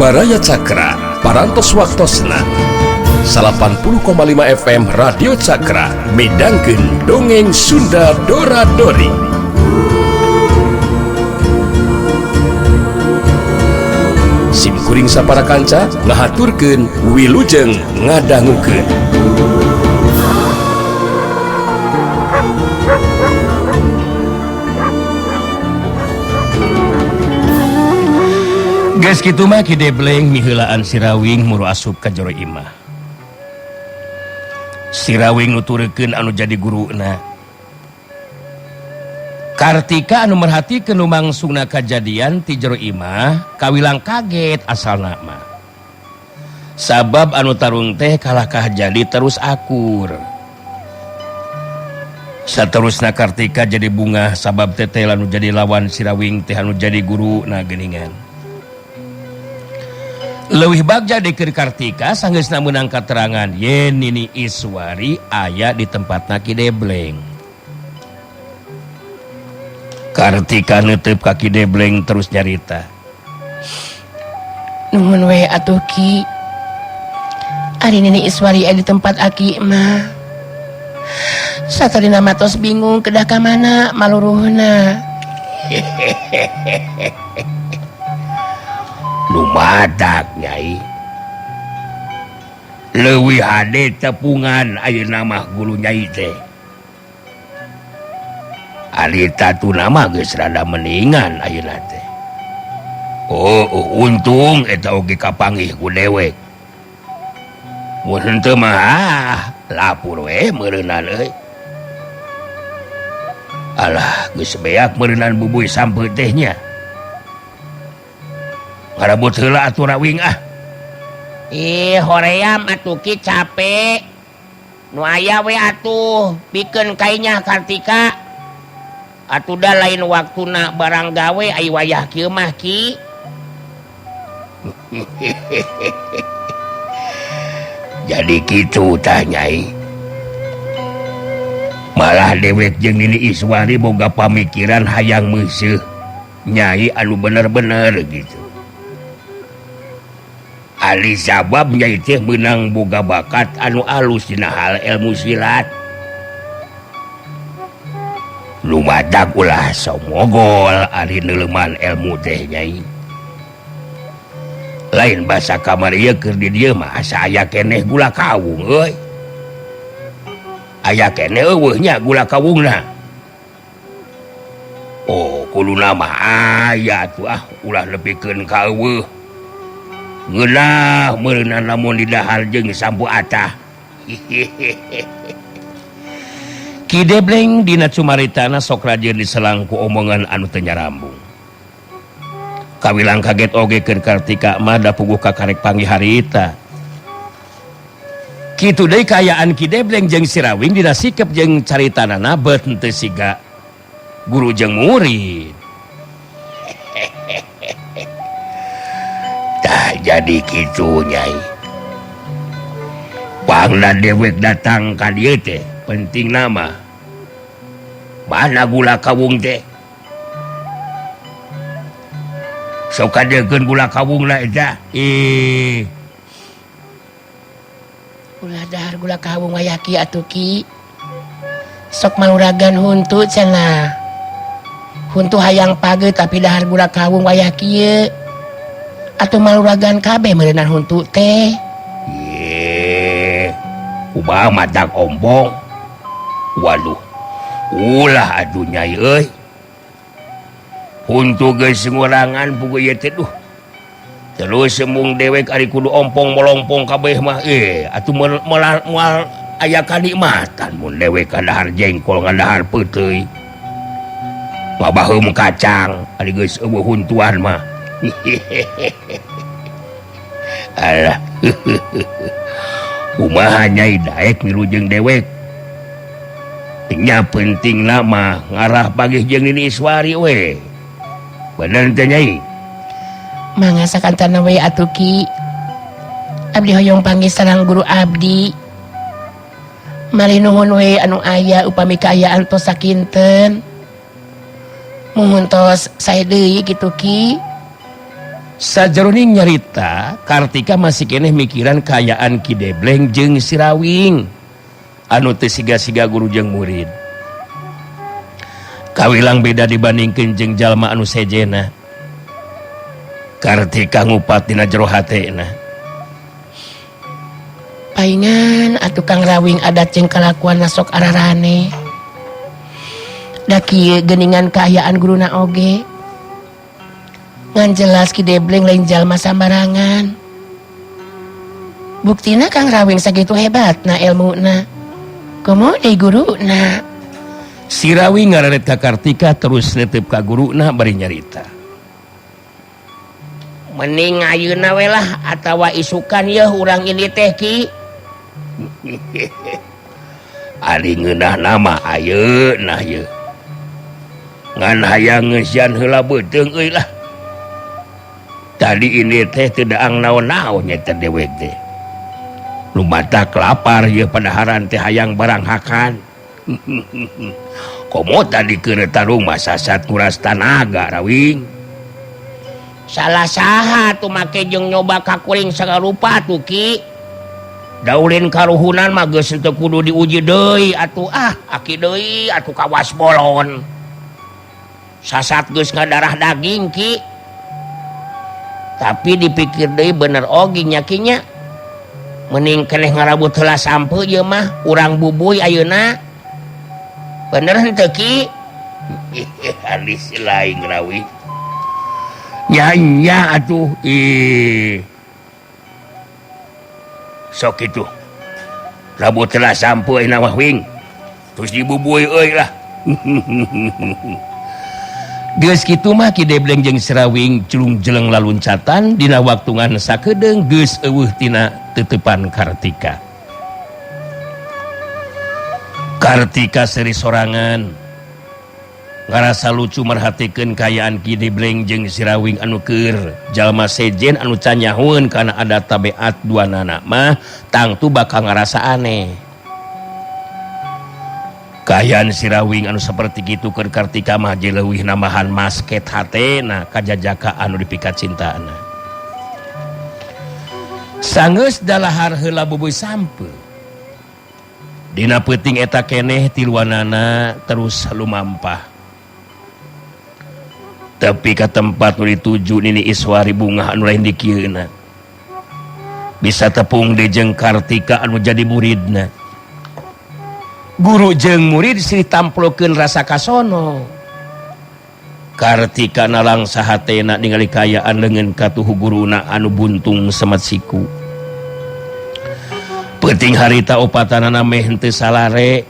Baraya Cakra, Parantos Waktosna 80,5 FM Radio Cakra midangkeun dongeng Sunda Dora Dori. Sim kuring sapara kanca ngahaturkeun wilujeng ngadangukeun. Geus kitu mah Ki Debleng miheulaan Sirawing muru asup ka jero imah. Sirawing nuturkeun anu jadi guruna. Kartika anu merhatikeun nu mangsungna kajadian ti jero imah kawilang kaget asalna mah. Sabab anu tarung teh kalahkah jadi terus akur. Saterusna Kartika jadi bungah sabab teteh anu jadi lawan Sirawing teh anu jadi guruna geuningan. Leuwih bagja dikir Kartika sanggeusna meunang katerangan yen Nini Iswari aya di tempatna Ki Debleng. Kartika neuteup ka Ki Debleng terus nyarita. Nuhun we atuh Ki. Ari Nini Iswari aya di tempat aki mah. Satarina mah tos bingung kedah ka mana maluruhna. Lumadak Nyai. Leuwih hade tepungan ayeuna mah guru Nyai teh. Alita tuna mah geus rada meningan ayeuna teh. Oh, untung eta oge kapanggih ku dewek. Mun henteu mah lapur we meureunan euy. Alah geus beak meureunan bubuy sampeut teh nya. Ngarabut heula atuh Rawing ah. Ih, hoream atuh Ki capek. Nu aya we atuh pikeun kainya Kartika. Atuh da lain waktuna barang gawe ai wayah kieu mah Ki. Jadi kitu tah Nyai. Malah dewek jeung Nini Iswari boga pamikiran hayang meuseuh Nyai anu bener-bener gitu. Ali sabab Nyai teh meunang boga bakat anu alus dina hal ilmu silat. Lumadak ulah somogol ari neuleuman ilmu teh Nyai. Lain basa kamar ieu keur di dieu mah asa aya keneh gula kawung euy. Aya keneh eueuh nya gula kawungna. Oh, kuduna mah aya atuh ah ulah nepikeun ka eueuh. Ngeunah meureunna lamun didahar jeung sampu atah. Ki Debleng dina cumaritana sok rajin diselang ku omongan anu teu nyarambung. Kawilang kaget oge keur Kartika mah da puguh kakarek panggih harita. Kitu deui kaayaan Ki Debleng jeung Sirawing dina sikep jeung caritanana beut henteu siga guru jeung murid. Tah jadi kitu Nyai. Pangna dewek datang ka dieu teh penting nama. Mana gula kawung teh? Sok kadekeun gula kawungna eta. Ih. Ulah dahar gula kawung wayah kieu atuh Ki. Sok maluragan huntu cenah. Huntu hayang page tapi dahar gula kawung wayah kieu. Atuh maluragan kabeh meureunan huntu teh. Ye. Kumaha matak ompong. Waduh. Ulah atuh Nyai euy. Huntu geus ngurangan puguh ieu teh duh. Terus sembung dewek ari kudu ompong molompong kabeh mah atuh moal aya kanikmatan mun dewek kadahar jengkol ngadahar peuteuy. Babaheum kacang ari geus eueuh huntuan mah. Alah. Kumaha Nyai daek milu jeung dewek. Nya penting nama ngarah pagih jeung Nini Iswari we. Bener teh Nyai? Mangga sakantana we atuh Ki. Abdi hoyong panggih sareng guru abdi. Mari nuhun we anu aya upami kaayaan tos sakinten. Muhun tos sae deui kitu Ki. Sajeroning nyarita Kartika masih keneh mikiran kaayaan Ki Debleng jeung Sirawing anu teu siga-siga guru jeung murid. Kawilang beda dibandingkeun jeung jalma anu sejena. Kartika ngupat dina jero hatena. Paingan atuh Kang Rawing adat jeung kalakuan sok ararane. Da kieu geuningan kaayaan guruna oge. Ngan jelas Ki Debleng lain jalma sambarangan. Buktina Kang Rawing sagitu hebatna elmuna. Komo deui guruna. Sirawing ngareret ka Kartika terus netep ka guruna bari nyarita. Mending ayeuna we lah atawa isukan yeuh urang ini teh Ki. Ari ngeunah nama ayeuna yeuh. Ngan hayang ngeusian heula beuteung euy lah. Tadi ini teh teu daang naon-naon nya teh dewek teh. Lumatak lapar yeuh padaharan teh hayang barang hakan. Komo tadi keur tarung mah sasat kuras tanaga Rawing. Salah saha tuh make jeung nyoba ka kuring sagarupa tuh Ki. Daulin karuhunan mah geus teu kudu diuji deui atuh ah aki deui atuh kawas bolon. Sasat geus ngadarah daging Ki. Tapi dipikir deui bener oge nya Ki nya. Mending keneh ngarabut heula sampeu ieu mah urang bubuy ayeuna. Bener henteu Ki? Alis lain Rawi. Nya nya atuh ih. Sok kitu. Rabut heula sampeu ayeuna mah wing. Terus dibubuy euy lah. Geus kitu mah Ki Debleng jeung Sirawing culung jeleng laluncatan dina waktu ngan sakedeung geus eueuh tina teuteupan Kartika. Kartika seuri sorangan ngarasa lucu merhatikeun kaayaan Ki Debleng jeung Sirawing anu keur jalma sejen anu can nyahoeun kana adat tabiat duanana mah tangtu bakal ngarasa aneh. Kaayaan Sirawing anu saperti kitu keur Kartika mah jeung leuwih nambahan masket hatena kajajaka anu dipikacintaana. Sanggeus dalahar heula bubuy sampeu. Dina peuting eta keneh tiluanana terus lumampah. Tepi ka tempat nu dituju Nini Iswari bungah anu lain dikieuna. Bisa tepung deui jeung Kartika anu jadi muridna. Guru jeung murid silih tamplokeun rasa kasono. Kartika nalangsa hatena ningali kaayaan leungeun katuhu guruna anu buntung semet siku. Peuting harita opatanana meh henteu salare.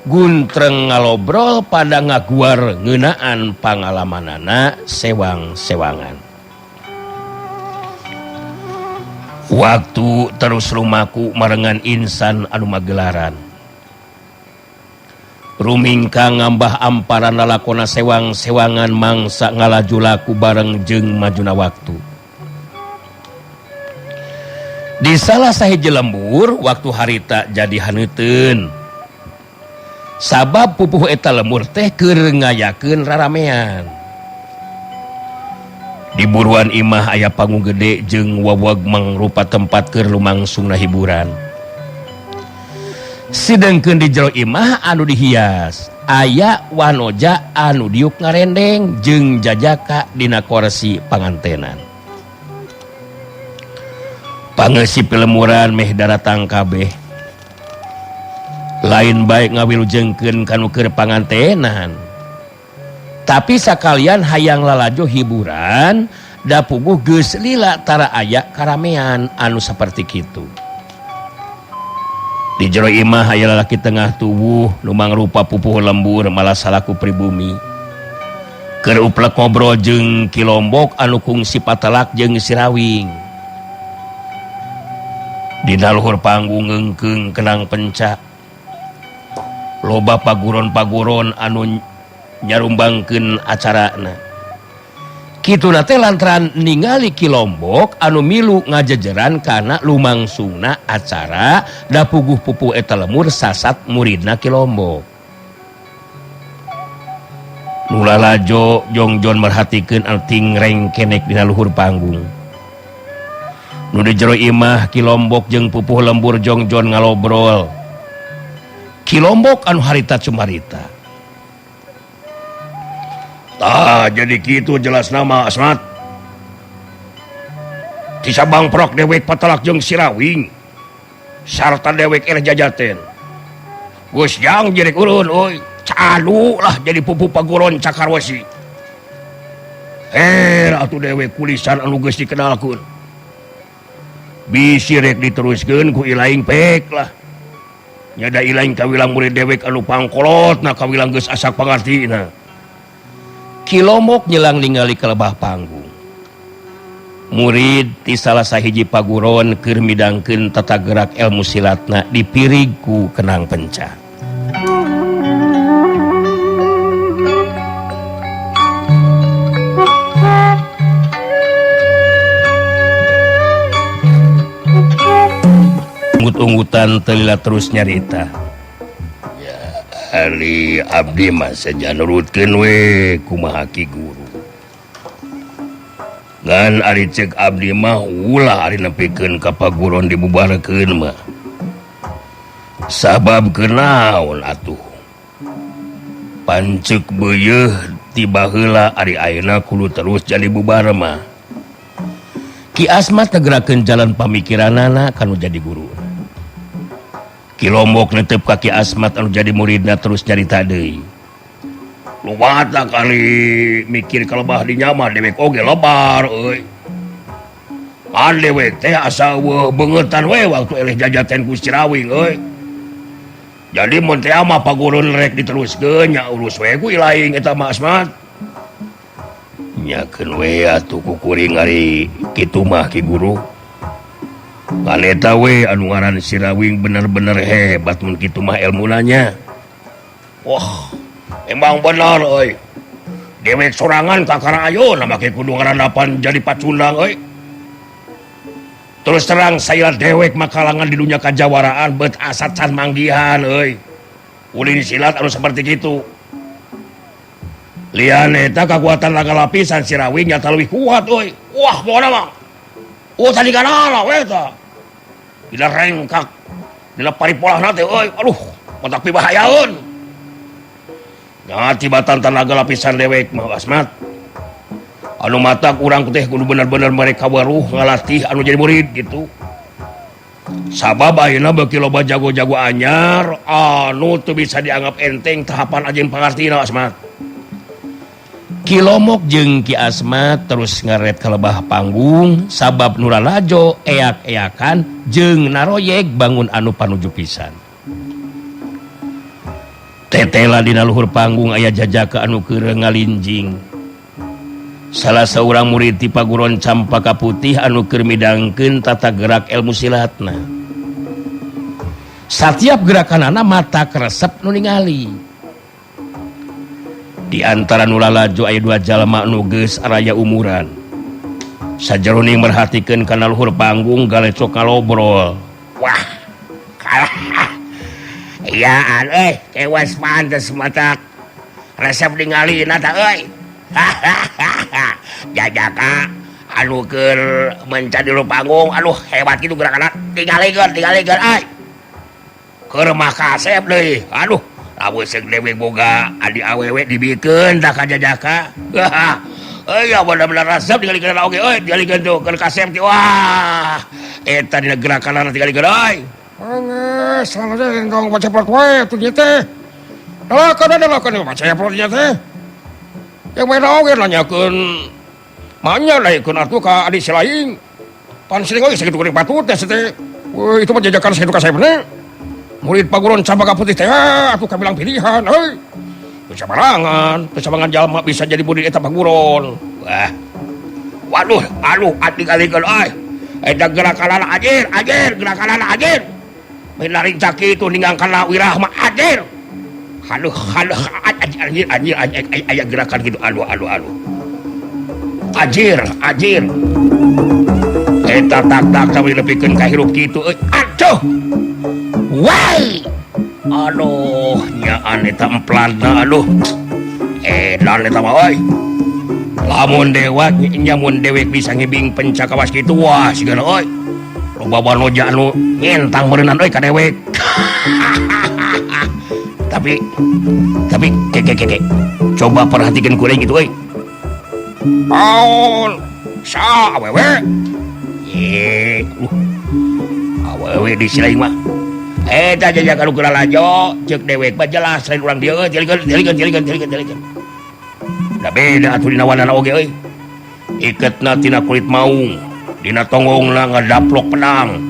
Guntreng ngalobrol pada ngaguar ngeunaan pangalamanana sewang-sewangan. Waktu terus lumaku marengan insan anu magelaran. Rumingkang ngambah amparan lalakona sewang-sewangan mangsa ngalaju laku bareng jeung majuna waktu. Di salah sahiji lembur waktu harita jadi haneuteun. Sabab pupuh eta lembur teh keur ngayakeun raramean. Di buruan imah aya panggung gede jeung wawag mangrupa tempat keur lumangsungna hiburan. Sedengkeun di jero imah anu dihias aya wanoja anu diuk ngarendeng jeung jajaka dina korsi pangantenan. Pangeusi pilemuran meh daratang kabeh. Lain baik ngawilujengkeun kanu keur pangantenan. Tapi sakalian hayang lalajo hiburan da puguh geus lila tara aya karamean anu saperti kitu. Di jero imah aya lalaki tengah tubuh nu mangrupa pupuh lembur malah salaku pribumi. Keur uplek ngobrol jeung Ki Lombok anu kungsi patelak jeung Sirawing. Dina luhur panggung ngeungkeung kenang pencak. Loba paguron-paguron anu nyarumbangkeun acarana. Kituna teh lantaran ningali Ki Lombok anu milu ngajejeran kana lumangsungna acara da puguh pupuh eta lemur sasat muridna Ki Lombok. Nu lalajo Jongjon merhatikeun anu tingreng kenek dina luhur panggung. Nu di jero imah Ki Lombok jeung pupuh lembur Jongjon ngalobrol. Ki Lombok anu harita cumarita. Tah jadi kitu jelas nama Asmat. Ti Sabang prok dewek patalak jeung Sirawing. Sarta dewek eleh jajaten. Geus jang jerek urun euy. Calu lah jadi pupuh paguron Cakarwesi. Atuh dewek kulisan anu geus dikenalkeun. Bisi rek diteruskeun ku ilaing pek lah. Nyada ilaing kawilang murid dewek anu pangkolot na kawilang geus asak pangartina. Ki Lombok nyelang ningali ka lebah panggung. Murid ti salah sahiji paguron keur midangkeun tata gerak ilmu silatna dipirig ku Kenang Penca. Unggut-unggutan telila terus nyarita. Ya, ari abdi mah saja nurutkeun we kumaha ki guru. Ngan ari ceuk abdi mah ulah ari nepikeun ka paguron dibubarkeun mah. Sabab kunaon atuh. Panceuk beuyeuh ti baheula ari ayeuna kudu terus jadi bubar mah. Ki Asmat ngegerakeun jalan pamikiranana kanu jadi guru. Ki Lombok netep ka Ki Asmat anu jadi muridna terus nyarita deui. Luwata kali mikir kalebah di nyama dewek oge lebar euy. Pan dewek teh asa eueuh beungetan we waktu eleh jajaten ku Sirawing euy. Jadi mun teh mah pagurun rek diteruskeun nya urus we ku ilaing eta mah Asmat. Nyakeun we atuh ku kuring ari kitu mah Ki Guru. Ngan eta we anu ngaran Sirawing bener-bener hebat mun kitu mah elmuna nya. Wah, emang bener euy. Dewek sorangan kakara ayeuna make kudu ngarandapan jadi pacundang euy. Terus terang saya dewek makalangan di dunia kajawaraan bet asat can manggihan euy. Ulin silat anu seperti kitu. Lian eta kakuatan laga lapisan Sirawing nyata leuwih kuat euy. Wah, pokona mah. Oh, tadi kanala we eta. Dina rengkak, dina paripolahna teh euy. Aduh, matak pibahayaeun. Nah, tibatan tanaga lapisan dewek mah Asmat. Anu matak urang teh kudu bener-bener mereka weruh ngalatih anu jadi murid gitu. Sabab ayeuna beuki loba jago-jago anyar anu teu bisa dianggap enteng tahapan ajeng pangartina Asmat. Ki Lombok jeung Ki Asmat terus ngaret ka lebah panggung sabab nu lalajo eak-eakan jeung naroyeg bangun anu panuju pisan. Tetela dina luhur panggung aya jajaka anu keur ngalinjing. Salah saurang murid ti paguron Campaka Putih anu keur midangkeun tata gerak ilmu silatna. Satiap gerakanana mata keresep nu ningali. Di antara nu lalajo aya dua jalma nu geus araya umuran. Sajeroning merhatikeun kana luhur panggung galecok ngalobrol. Wah, kalah. Iyaan euy, kewas pantes matak. Resep ningalina tah euy. Jajaka anu keur menca di luhur panggung, aduh hebat kitu gerakanna. Tingalikeun, tingalikeun euy. Keur mah kasep deui. Aduh, lamun seuk dewe boga adi awewe dibikeun tah ka jajaka. Euy, ya bener-bener resep tingalikeun oge euy, tingalikeun tuh keur kasep teh. Wah, eta dina gerakanna tingalikeun euy. Geus, salah tong baca wae atuh dieu teh. Dalakeun baca dia teh. Yang main oge nanyakeun manya naikeun atuh ka adi si lain. Pan sering oge sakitu geuning patut teh teh. Weuh, itu mah jajakan sakitu kasepna. Murid paguron Campaka Putih teh atuh kabilang pilihan euy. Teu sabarangan, teu sabarangan jalma bisa jadi murid eta paguron. Wah. Waduh, aduh atik-alikeun euy. Eta gerakanana anjir, anjir, gerakanana anjir. Menarik caki itu ninggangkanlah wirah mah anjir. Aduh, aduh, anjir, anjir, anjir, aya gerakan gitu. Aduh, aduh, aduh. Anjir, anjir. Eta tak-tak sampai nepikeun ka hirup kitu euy. Aduh. Wai. Aduh, nyaan eta emplanna aduh. Edan eta mah euy. Lamun dewek nyamun dewek bisa ngibing pencakawas kitu wah sigana euy. Loba banoja anu ngentang meureunnan euy ka dewek. Tapi ke ke ke. Coba perhatikan kuring gitu euy. Paul sa awewe. Ye, awewe di sini mah. Eta jajak anu keur lalajo, ceuk dewek mah jelas lain urang dieu, jelikeun. Da beda atuh dina warnana oge euy. Iketna tina kulit maung, dina tonggongna ngadaplok pedang.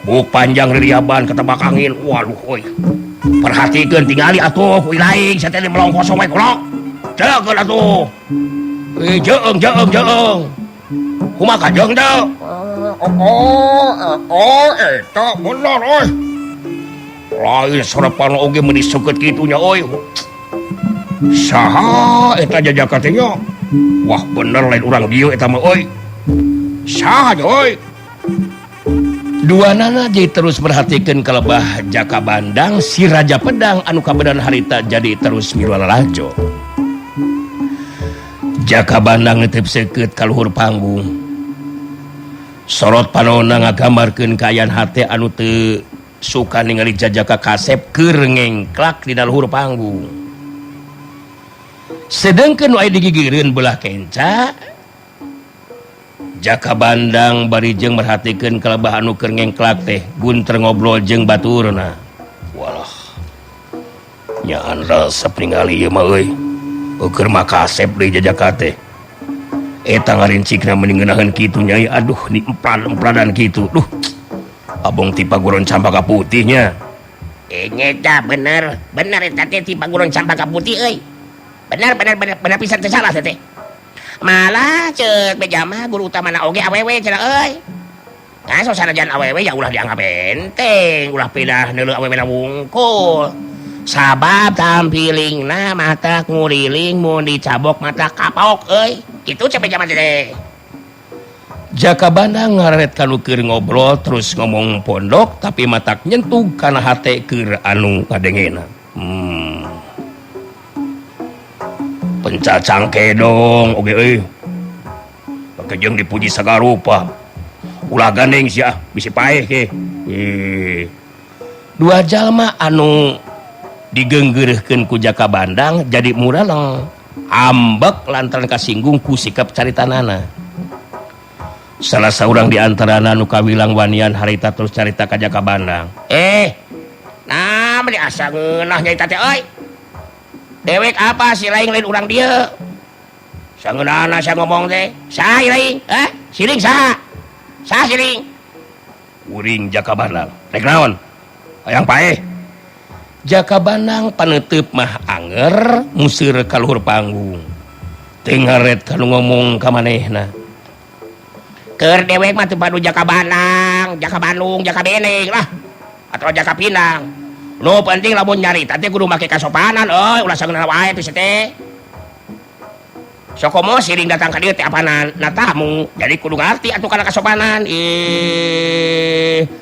Buk panjang ririaban ketebak angin. Waduh euy. Perhatikeun tingali atuh kuy laing sateh melong kosong wae kolok. Ceulkeun atuh. Jeung. Kumaha kajeng teu? Oh, eta bener euy. Lain sorepan oge meuni seukeut kitu nya euy. Saha eta jajaka teh nya? Wah bener lain urang dieu eta mah euy. Saha euy? Dua nana jadi terus merhatikeun kalebah Jaka Bandang si Raja Pedang anu kabedan harita jadi terus milu lalajo. Jaka Bandang nitip seukeut ka luhur panggung. Sorot panonna ngagambarkeun kaayaan hate anu teu suka ningali jajaka kasep keur ngengklak dina luhur panggung. Sedengkeun nu aya digigireun belah kenca, Jaka Bandang bari jeung merhatikeun kalebah anu keur ngengklak teh gunter ngobrol jeung baturna. Walah. Nyaan resep ningali ieu mah euy. Eueur mah kasep deui jajaka teh. Eta ngarincikna meni ngeunaheun kitu nyai, aduh di emplan-emplanan kitu. Duh. Abong ti paguron campaka putih nya. Nyeta bener, bener eta teh ti paguron campaka putih euy. Bener pisan teu salah teh. Malah ceuk beja mah guru utamana oge awewe cenah euy. Nah, so sanajan awewe ya ulah dianggap enteng, ulah pindah neuleuh awewe na wungkul. Sabab tampilingna mata nguriling mun dicabok mata kapok euy. Kitu ceuk beja mah teh. Jaka Bandang ngaret kanu keur ngobrol terus ngomong pondok tapi matak nyentuh kana hate keur anu ngadengena. Pencacang kedong oge euy. Pake jeung dipuji sagarupa. Ulah gandeng sia bisi paeh ke. Dua jalma anu digeunggeureuhkeun ku Jaka Bandang jadi muraleng. Ambek lantaran kasinggung ku sikap caritanana. Salah saurang di antarana nu kawilang wanian harita terus carita ka Jaka Bandang. Nah meni asa ngeunah nyaita teh euy. Dewek apa si laing lain urang dieu? Sangeunahna sia ngomong teh. Saha laing? Hah? Siring saha? Saha siring? Uring Jaka Bandang. Rek naon? Hayang paeh. Jaka Bandang paneuteub mah anger museur ka luhur panggung. Teu ngaret kanu ngomong ka manehna. Keur dewek mah teu padu Jaka Bandang, Jaka Bandung, Jaka Beneng lah. Atau Jaka Pinang. Nu penting lamun nyarita teh kudu make kasopanan euy, ulah sangeunahna wae teh teh. Sokomo siring datang ka dieu teh apana na tamu, jadi kudu ngarti atuh kana kasopanan.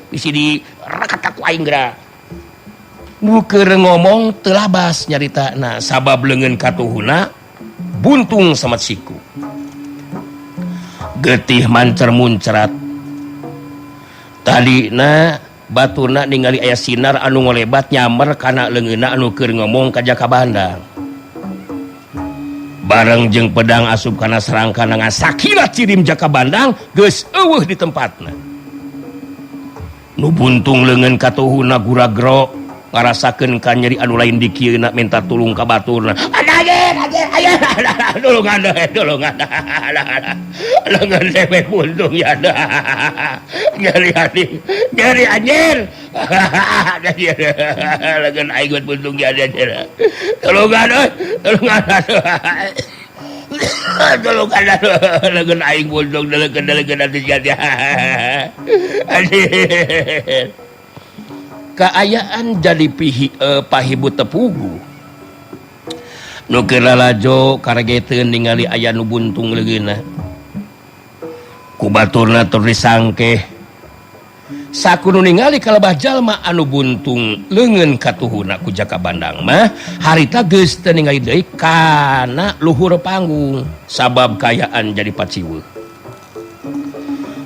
Bisi di rekat ku aing geura. Nu keur ngomong teu labas nyaritana sabab leungeun katuhuna buntung samat siku. Getih mancer muncrat. Tadina batuna ningali aya sinar anu ngolebat nyamer kana leungeunna anu keur ngomong ka Jaka Bandang. Bareng jeung pedang asup kana serangkana ngasakilat cirim Jaka Bandang geus eueuh di tempatna. Nu buntung leungeun katuhuna guragro ngarasakeun ka nyeri anu lain dikieuna minta tulung ka baturna. Ayo, tulungan. Lengan dewek buntung ya. Nyeri hati, nyeri anjir. Lengan aing buntung ya anjir. Tulungan euy, tulungan. Tulungan lengan aing buntung lengan atuh sia. Anjir. Kaayaan jadi pahibu tepugu. Nu keur lalajo karegeteun ningali aya nu buntung leungeunna. Ku baturna tur disangkeh. Sakudu ningali kalebah jalma anu buntung leungeun katuhuna ku Jaka Bandang mah harita geus teu ningali deui kana luhur panggung sabab kayaan jadi paciweuh.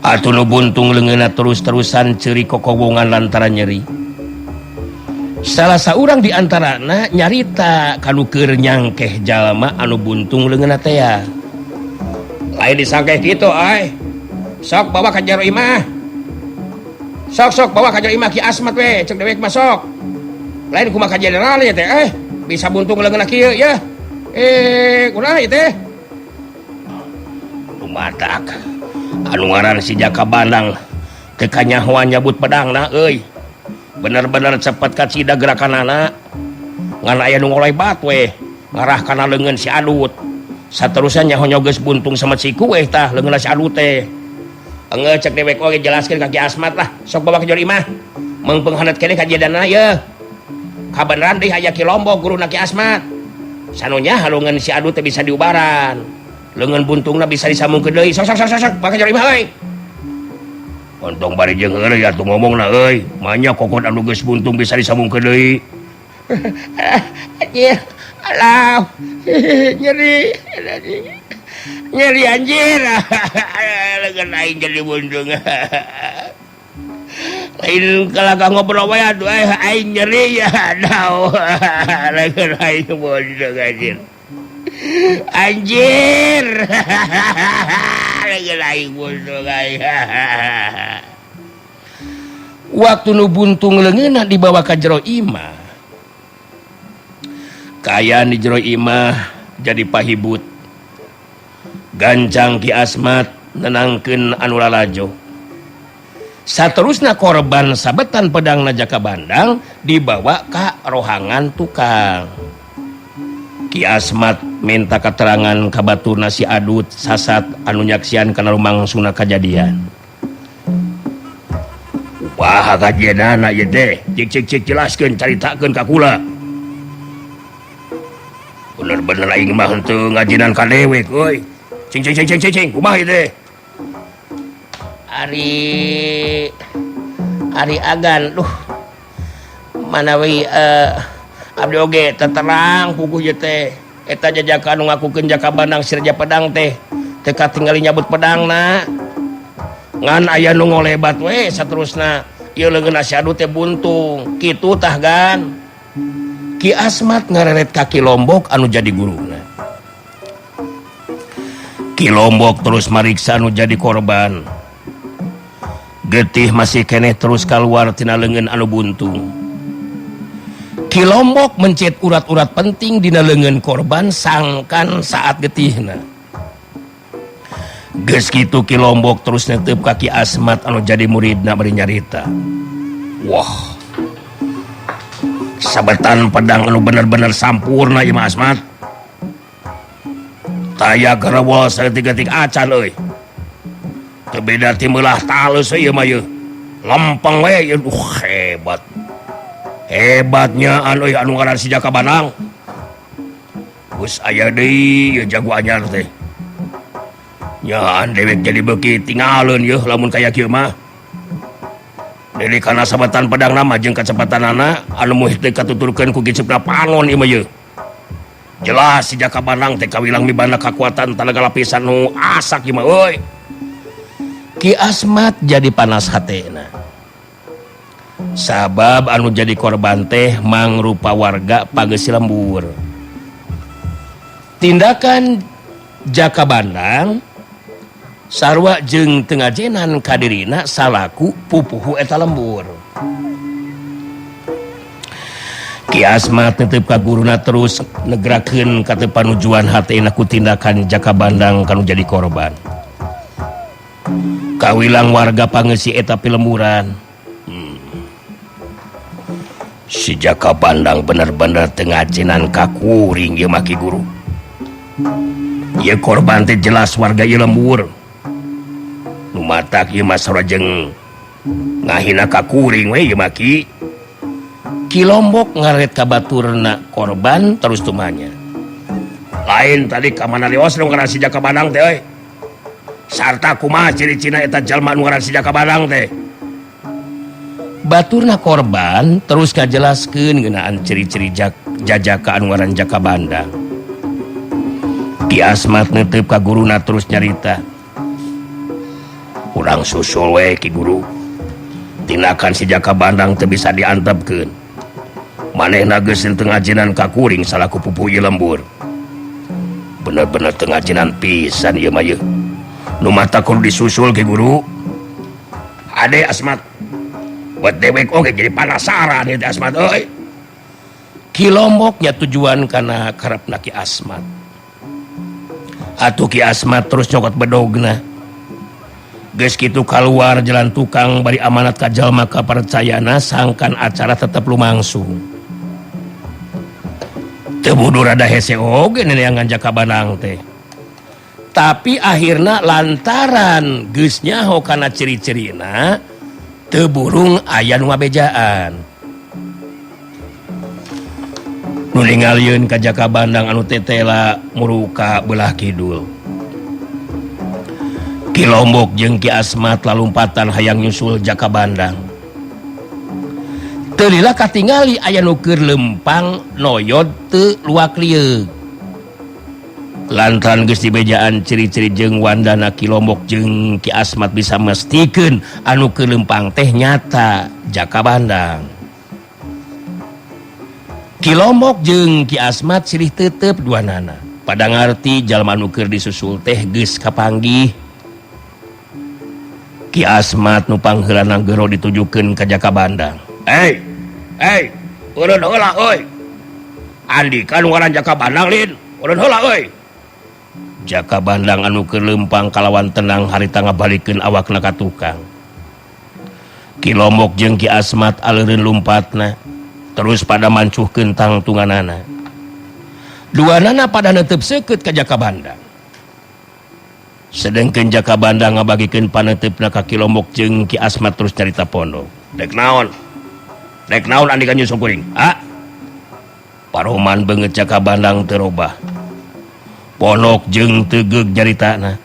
Atuh nu buntung leungeunna terus-terusan ceurik kokowongan lantaran nyeri. Salah saurang di antarana nyarita kanu keur nyangkeh jalma anu buntung leungeunna teh. Lain disangkeh kitu ai. Sok bawa ka jero imah. Sok-sok bawa ka jero imah Ki Asmat we, cek dewek mah sok. Lain kumaha ka jenderal ya teh, bisa buntung leungeunna kieu ya. Kunaon ieu teh? Lumatak. Anu ngaran si Jaka Bandang teu kanyahoan nyabut pedangna euy. Bener-bener cepet kacida gerakanana. Ngan aya nu ngolebat we, ngarah kana leungeun si Adut. Saterusna nyaho geus buntung sama siku we tah leungeunna si Adut teh. Engge cek dewek oge jelaskeun ka Ki Asmat lah, sok bawa ka jero imah. Meungpeung haneut keneh kajadianna yeuh. Kabeneran deui aya Ki Lombok guruna Ki Asmat. Sanunya halungeun si Adut teh bisa diubaran. Leungeun buntungna bisa disambungkeun deui. Sok sok sok sok bawa ka jero imah euy. Ontong bari jeung heureuy atuh ngomongna euy. Manya kokot anu geus buntung bisa disambungkeun deui. Anjir, alah. Nyeri. Nyeri anjir. Leungeun aing jadi buntung. Lain kalakah ngobrol wae aduh aing nyeri ya. Aduh. Leungeun aing buntung anjir. Anjir. Leungeun aing buntung aing. Waktu nu buntung leungeunna dibawa ka jero imah. Kaayaan di jero imah jadi pahibut. Gancang Ki Asmat nenangkeun anu lalajo. Saterusna korban sabetan pedangna Jaka Bandang dibawa ka rohangan tukang. Ki Asmat minta keterangan ka baturna si Adut sasat anu nyaksian kana rumangsungna kajadian. Wah kajadianana ieu teh, cik cik cik jelaskeun caritakeun ka kula. Bener-bener aing mah henteu ngajinan ka dewek euy. Cing cing cing cing cing kumaha ieu teh? Ari Ari agan duh manawi abdi oge teterang puguh ieu teh eta jajaka anu ngakukeun Jaka Bandang si Raja Pedang teh teu katingali nyabut pedangna ngan aya nu ngolebat we saterusna ieu leungeunna si Adu teh buntung kitu tah gan. Ki Asmat ngareret ka Ki Lombok anu jadi guruna. Ki Lombok terus mariksa anu jadi korban. Getih masih keneh terus keluar tina leungeun anu buntung. Ki Lombok mencet urat-urat penting dina leungeun korban sangkan saat getihna. Geus kitu Ki Lombok terus netep ka Ki Asmat anu jadi muridna bari nyarita. Wah. Sabetan pedang anu bener-bener sampurna ieu mah Asmat. Taya garewol saeutik-eutik acan euy. Teu beda ti meulah talus ieu mah ieu. Lempeng we ieu hebat. Hebatnya anu euy anu ngaran si Jaka Bandang. Geus aya deui ieu jago anyar teh. Nyaan dewek jadi beuki tingaleun yeuh lamun kaya kieu mah. Deli kana sabetan pedangna mah jeung kacepatanana anu muh teu katuturkeun ku gicepna pangon ieu mah yeuh. Jelas si Jaka Bandang teh kawilang mibanda kakuatan tanaga lapisan nu asak ieu mah euy. Ki Asmat jadi panas hatena. Sabab anu jadi korban teh mangrupa warga Pagesi Lembur. Tindakan Jaka Bandang sarua jeung teu ngajenan ka dirina salaku pupuhu eta lembur. Ki Asmat tetep ka guruna terus negrakeun ka teu panujuan hatena ku tindakan Jaka Bandang kanu jadi korban. Kawilang warga pangeusi eta pilemburan. Si Jaka Bandang bener-bener teu ngajenan ka kuring ieu mah Ki Guru. Ieu korban teh jelas warga ieu lembur. Nu matak ieu mah sarua jeung ngahina ka kuring we ieu mah Ki. Ki Lombok ngaret ka baturna korban terus tumanya. Lain tadi ka mana lios nu ngaran si Jaka Bandang teh euy. Sarta kumaha ciri-cina eta jalma nu ngaran si Jaka Bandang teh. Baturna korban terus ngajelaskeun ngeunaan ciri-ciri jajaka anu ngaran Jaka Bandang. Ki Asmat netep ka guruna terus nyarita. Urang susul we Ki Guru. Tindakan si Jaka Bandang teu bisa diantepkeun. Manehna geus teu ngajinan ka kuring salaku pupuh ieu lembur. Bener-bener teu ngajinan pisan ieu mah yeuh. Nu mata kudu disusul Ki Guru. Ade Asmat. Buat dewek oge jadi penasaran ieu teh Asmat euy. Ki Lomboknya tujuan kana karepna Ki Asmat. Atuh Ki Asmat terus nyokot bedogna. Geus kitu kaluar jalan tukang bari amanat ka jalma kapercayana sangkan acara tetep lumangsung. Teu bodoh rada hese oge neneangan Jaka Bandang teh. Tapi akhirna lantaran geus nyaho kana ciri-cirina teu burung aya nu ngabejaan. Nu ningalieun ka Jaka Bandang anu tetela muruka belah kidul. Ki Lombok jeung Ki Asmat lalumpatan hayang nyusul Jaka Bandang. Teu lila katingali aya nu keur lempang noyod teu luak lieuk. Lantaran geus dibejaan ciri-ciri jeung wandana Ki Lombok jeung Ki Asmat bisa mestikeun anu keur lempang teh nyata Jaka Bandang. Ki Lombok jeung Ki Asmat silih tetep duanana. Pada ngarti jalma nu keur disusul teh geus kapanggih. Ki Asmat nu pangheulana gero ditujukeun ka Jaka Bandang. Hei, hei, urun heula euy. Andika nu ngaran Jaka Bandang lin, urun heula euy. Jaka Bandang anu keur leumpang kalawan tenang harita ngabalikeun awakna ka tukang. Ki Lombok jeung Ki Asmat aleureun lumpatna terus pada mancuhkeun tangtunganana. Duanana pada netep seukeut ka Jaka Bandang. Sedengkeun Jaka Bandang ngabagikeun paneuteup ka Ki Lombok jeung Ki Asmat terus carita pondok. Dek naon? Dek naon andika nyusul kuring? Ha? Paroman beungeut Jaka Bandang teu robah. Pondok jeung tegeug nyaritana.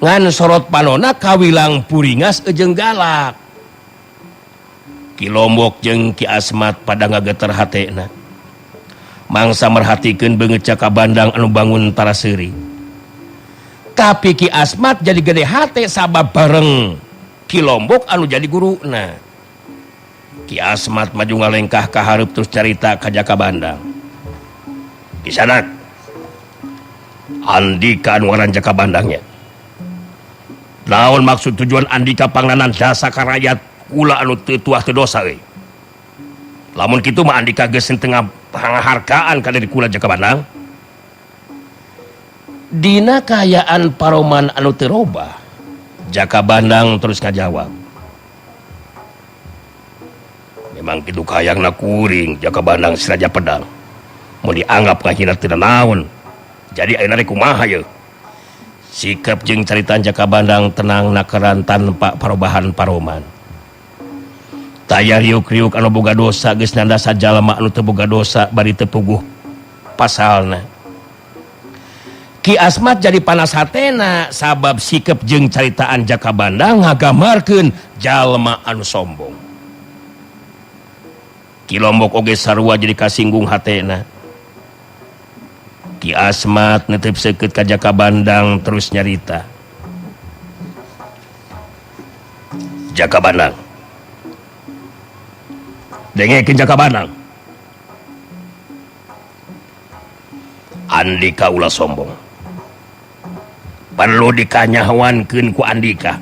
Ngan sorot panona kawilang puringas jeung galak. Ki Lombok jeung Ki Asmat pada ngageter hatena. Mangsa merhatikeun beungeut Jaka Bandang anu bangun taraseuri. Tapi Ki Asmat jadi gede hate sabab bareng Ki Lombok anu jadi guruna. Ki Asmat maju ngalengkah ka hareup terus carita ka Jaka Bandang. Kisanak, Andika anu ngaran Jaka Bandangnya. Naon maksud tujuan Andika panglanan jasa ka rakyat kula anu teu tuah teu dosa euy. Lamun kitu mah Andika geus teu ngahargaan ka diri kula Jaka Bandang. Dina kaayaan paroman anu teu robah, Jaka Bandang terus ngajawab. Memang kitu kayangna kuring Jaka Bandang si Raja Pedang. Mun dianggap ngahina teu naon. Jadi ayeuna rek kumaha yeuh? Sikap jeung caritaan Jaka Bandang tenang nakeran tanpa parobahan paroman. Taya riuk-riuk anu boga dosa geus nandasa jalma anu teu boga dosa bari teu puguh pasalna. Ki Asmat jadi panas hatena sabab sikep jeung caritaan Jaka Bandang ngagambarkeun jalma anu sombong. Ki Lombok oge sarua jadi kasinggung hatena. Ki Asmat netep seukeut ka Jaka Bandang terus nyarita. Jaka Bandang. Dengekeun Jaka Bandang. Andika ulah sombong. Perlu dikanyahoankeun ku Andika.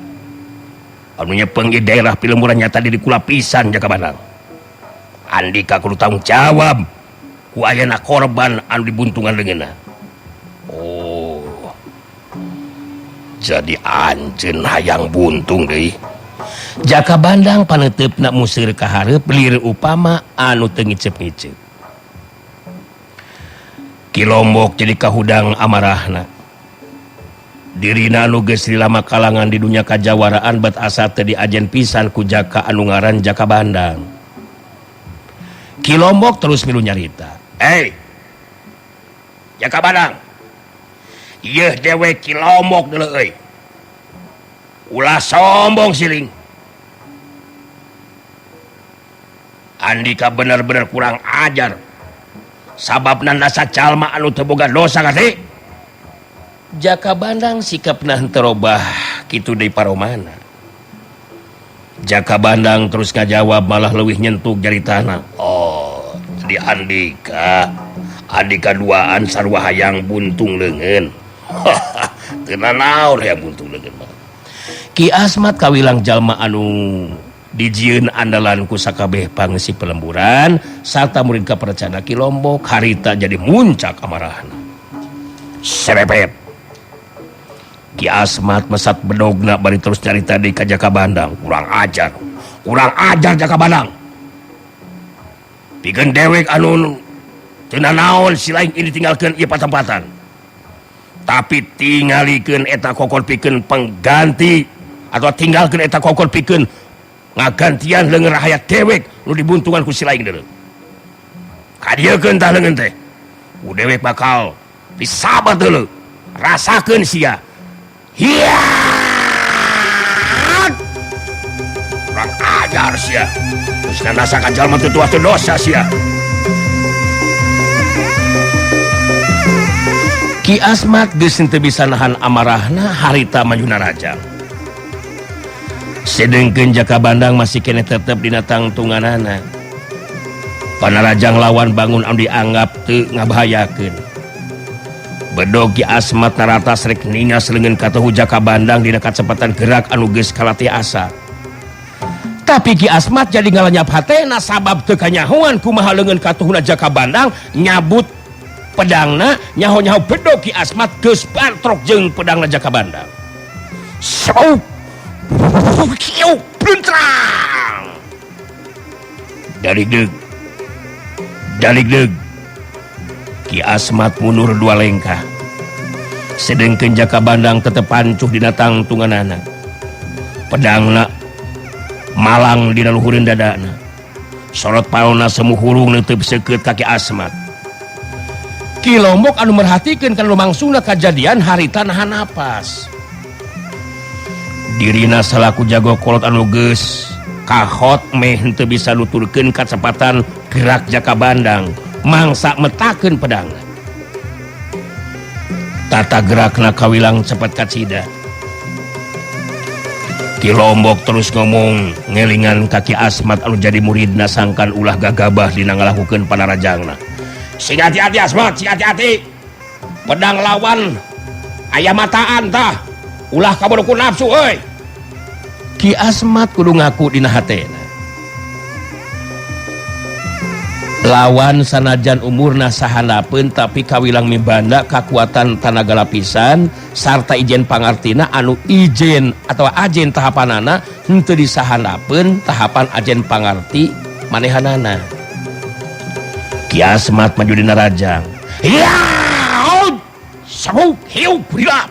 Anu nyepeng di daerah pilemburan nyata diri kula pisan Jaka Bandang. Andika kudu tanggung jawab ku ayana korban anu dibuntungan leungeunna. Oh. Jadi anjeun hayang buntung deui. Jaka Bandang paneuteup museur ka hareup lir upama anu teu ngiceup-ngiceup. Ki Lombok jadi kahudang amarahna. Dirina anu geus lama kalangan di dunya kajawaraan bat asa teu diajen pisan ku Jaka anu ngaran Jaka Bandang. Ki Lombok terus milu nyarita. Hei, Jaka Bandang. Yeuh dewe Ki Lombok deuleu euy. Ulah sombong siling. Andika bener-bener kurang ajar. Sababna nasa jalma anu teu boga dosa ngarti. Jaka Bandang sikapna henteu robah kitu deui paromana. Jaka Bandang terus ngajawab malah leuwih nyentuk jaritana. Oh, di Andika. Andika duaan sarua hayang buntung leungeun. Teu nanaon hayang buntung leungeun mah. Ki Asmat kawilang jalma anu dijieun andalan ku sakabeh pangsi pelemburan sarta murid ka percana Ki Lombok harita jadi muncak amarahna. Serepet. Ki Asmat mesat bedogna bari terus nyarita deui ka Jaka Bandang. Kurang ajar. Kurang ajar Jaka Bandang. Pikeun dewek anu teu nanaon si lain ini tinggalkeun ieu patempatan. Tapi tingalikeun eta kokor pikeun pengganti atau tinggalkeun eta kokor pikeun ngagantian leungeun rahayat dewek nu dibuntungan ku si lain deuleu. Kadiekeun tah leungeun teh. Ku dewek bakal disabat deuleu. Rasakeun sia. Hiat! Kurang ajar sia. Geus nanasakan jalma teu tuah teu dosa sia. Ki Asmat geus teu bisa nahan amarahna harita manjuna rajang. Sedengkeun Jaka Bandang masih keneh tetep dina tangtunganana. Panarajang lawan bangun anu dianggap teu ngabahayakeun. Bedog Ki Asmat naratas rek ningas leungeun katuhu Jaka Bandang dina kacepatan gerak anu geus kalatih asa. Tapi Ki Asmat jadi ngalanyap hatena sabab teu kanyahoan kumaha leungeun katuhuna Jaka Bandang nyabut pedangna nyaho-nyaho bedog Ki Asmat geus bantrok jeung pedangna Jaka Bandang. Sau kieu pluntrang. Daligdeug. Daligdeug. Ki Asmat mundur dua lengkah. Sedengkeun Jaka Bandang tetep pancuh dina tangtunganana. Pedangna malang dina luhureun dadana. Sorot palona semu hurung neuteup seukeut ka Ki Asmat. Ki Lombok anu merhatikeun kana lumangsungna kajadian harita nahan napas. Dirina salaku jago kolot anu geus kahot meh henteu bisa nuturkeun kacepatan gerak Jaka Bandang mangsa metakeun pedangna. Tata gerakna kawilang cepet kacida. Ki Lombok terus ngomong ngelingan ka Ki Asmat anu jadi muridna sangkan ulah gagabah dina ngalakukeun panarajangna. Sing hati-hati Asmat, sing hati-hati. Pedang lawan aya mataan tah. Ulah kabodo ku nafsu euy. Ki Asmat kudu ngaku dina hatena. Lawan sanajan umurna sahanapeun tapi kawilang mibanda kakuatan tanaga lapisan sarta ijen pangartina anu ijen atau ajen tahapanana henteu disahanapeun tahapan ajen pangarti manehanana. Ki Asmat maju dina rajang. Ya! Sabuk hiu prilap.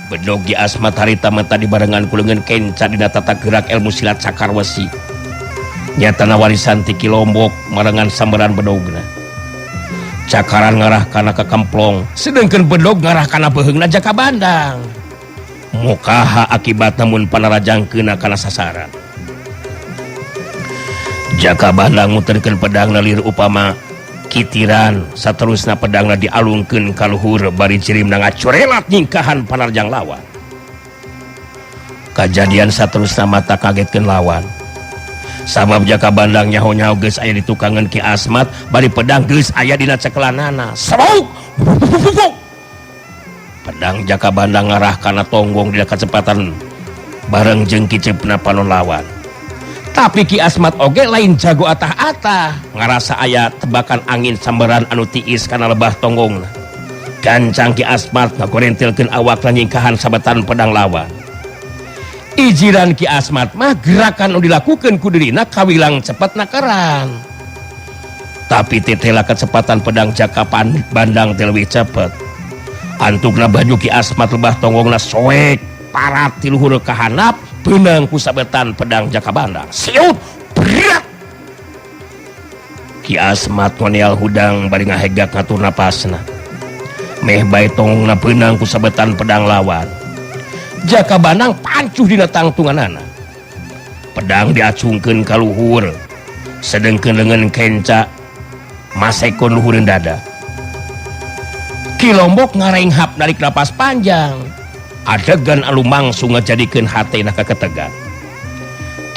Bedog Ki Asmat harita mata dibarengan ku leungeun kenca dina tata gerak ilmu silat cakar wesi. Nyatana warisan ti Ki Lombok marengan sambaran bedogna. Cakaran ngarah kana ka kemplong, sedengkeun bedog ngarah kana beuheungna Jaka Bandang. Mukaha akibatna mun panarajang keuna kana sasaran. Jaka Bandang muterkeun pedangna lir upama kitiran, saterusna pedangna dialungkeun ka luhur bari jirimna ngacorelat nyingkahan panarjang lawan. Kajadian saterusna mata kagetkeun lawan. Sabab Jaka Bandang nyaho-nyaho geus aya di tukangan Ki Asmat bari pedang geus aya dina cekelanana. Seruk! Pedang Jaka Bandang ngarah kana tonggong dina kacepatan bareng jeung kiceupna panon lawan. Tapi Ki Asmat oge lain jago atah-atah, ngarasa aya tebakan angin sambaran anu tiis kana lebah tonggongna. Gancang Ki Asmat ngagorentilkeun awakna nyingkahan sabetan pedang lawan. Ijiran Ki Asmat mah gerakan nu dilakukeun ku dirina kawilang cepet nakaran. Tapi tetela kecepatan pedang Jaka Bandang teh leuwih cepet. Antukna baju Ki Asmat lebah tonggongna soek parat ti luhur ka handap beunang ku sabetan pedang Jaka Bandang. Siut berat. Ki Asmat ngoneal hudang bari ngahegak ngatur napasna. Meh bae tonggongna beunang ku sabetan pedang lawan. Jaka Bandang pancuh dina tangtunganana. Pedang diacungkeun ka luhur. Sedengkeun leungeun kenca masekon luhureun dada. Ki Lombok ngarenghap narik napas panjang. Adegan anu langsung ngajadikeun hatena kaketegan.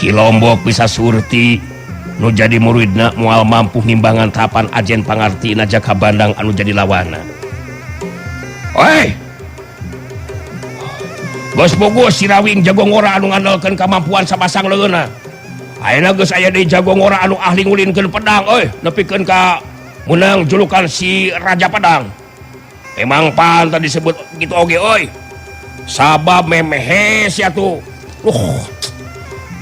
Ki Lombok bisa surti nu jadi muridna moal mampu ngimbangan tahapan ajen pangartina Jaka Bandang anu jadi lawana. Oi! Geus bogo si Rawing jago ngora anu ngandalkeun kamampuan sapasang leungeunna. Ayeuna geus aya deui jago ngora anu ahli ngulinkeun pedang euy, nepikeun ka meunang julukan si Raja Pedang. Emang pantas disebut gitu oge euy. Sabab memehe sia tuh.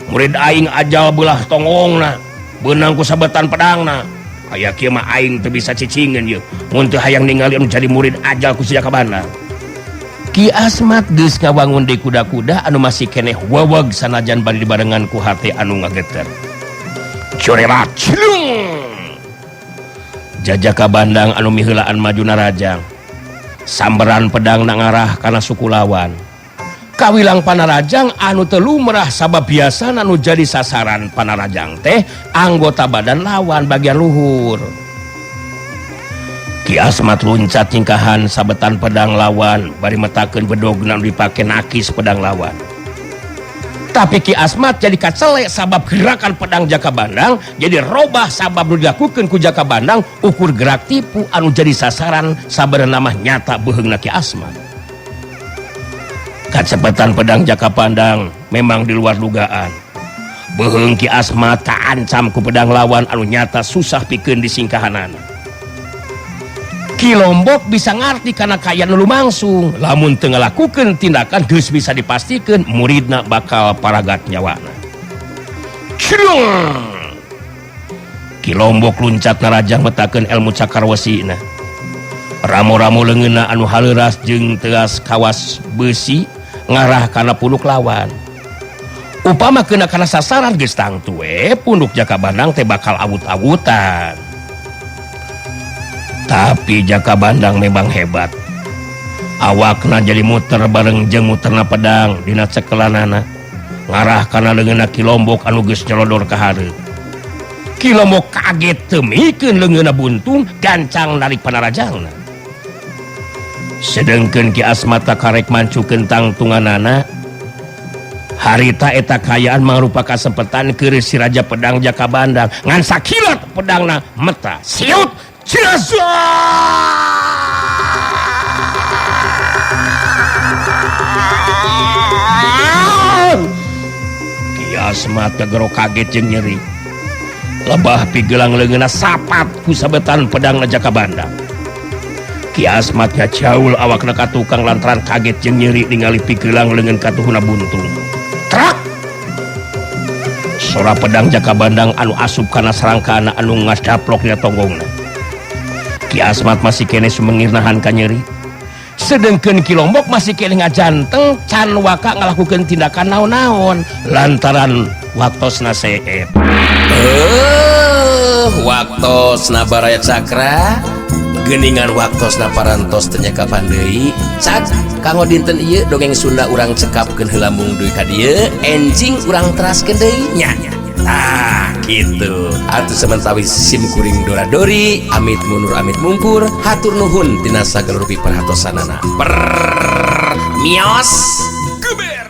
Murid aing ajal beulah tongongna, beunang ku sabetan pedangna. Aya kieu mah aing teu bisa cicingeun ieu. Mun teu hayang ningali anu jadi murid ajal ku si Jaka Bandang. Ki Asmat geus ngawangun deui kuda-kuda anu masih keneh weweg sanajan bari dibarengan ku hate anu ngageter. Corelat cilung. Jajaka Bandang anu miheulaan maju narajang. Samberan pedang na ngarah kana suku lawan. Kawilang panarajang anu teu lumrah sabab biasana anu jadi sasaran panarajang teh anggota badan lawan bagian luhur. Ki Asmat luncat nyingkahan sabetan pedang lawan bari metakeun bedogna anu dipake nakis pedang lawan. Tapi Ki Asmat jadi kacelek sabab gerakan pedang Jaka Bandang jadi robah sabab nu dilakukeun ku Jaka Bandang ukur gerak tipu anu jadi sasaran sabenerna mah nyata beuheungna Ki Asmat. Kacepetan pedang Jaka Bandang memang di luar dugaan. Beuheung Ki Asmat kaancam ku pedang lawan anu nyata susah pikeun disingkahanana. Ki Lombok bisa ngarti kana kaayaan nu lumangsung, lamun teu ngalakukeun tindakan geus bisa dipastikeun muridna bakal paragat nyawana. Cilung! Ki Lombok luncat narajang metakeun ilmu cakar wesina. Ramo-ramo leungeunna anu haleuras jeung teas kawas beusi ngarah kana punuk lawan. Upama kena kana sasaran geus tangtu we punuk Jaka Bandang teh bakal awut-awutan. Tapi Jaka Bandang memang hebat. Awakna jadi muter bareng jeung muterna pedang dina cekelanana ngarah kana leungeunna Ki Lombok anu geus nyelodor ka hareup. Ki Lombok kaget teu mikeun leungeunna buntung gancang narik panarajangna. Sedengkeun Ki Asmat karek mancukeun tangtunganana. Harita eta kaayaan mangrupa kasempetan keur si Raja Pedang Jaka Bandang ngan sakilat pedangna meta siut Ciasa! Ki Asmat kagero kaget jeung nyeri. Lebah pigelang leungeunna sapat ku sabetan pedang Jaka Bandang. Ki Asmat ngajaul awakna ka tukang lantaran kaget jeung nyeri ningali pigelang leungeun katuhuna buntung. Trak! Sora pedang Jaka Bandang anu asup kana sarangkana anu ngadaplok dina tonggongna. Ki Asmat masih kene sumengir nahan ka nyeri. Sedengkeun Ki Lombok masih kene ngajanteng can waka ngalakukeun tindakan naon-naon lantaran waktosna seep. Waktosna baraya cakra geuningan waktosna parantos teu nyakapan deui. Cak kanggo dinten ieu dongeng Sunda urang cekapkeun heula mung dugi ka dieu, enjing urang teraskeun deui nya. Tah gitu. Atuh samentawis sim kuring dora dori amit mundur amit mungkur hatur nuhun tina sagala rupi perhatosanana. Per mios geber.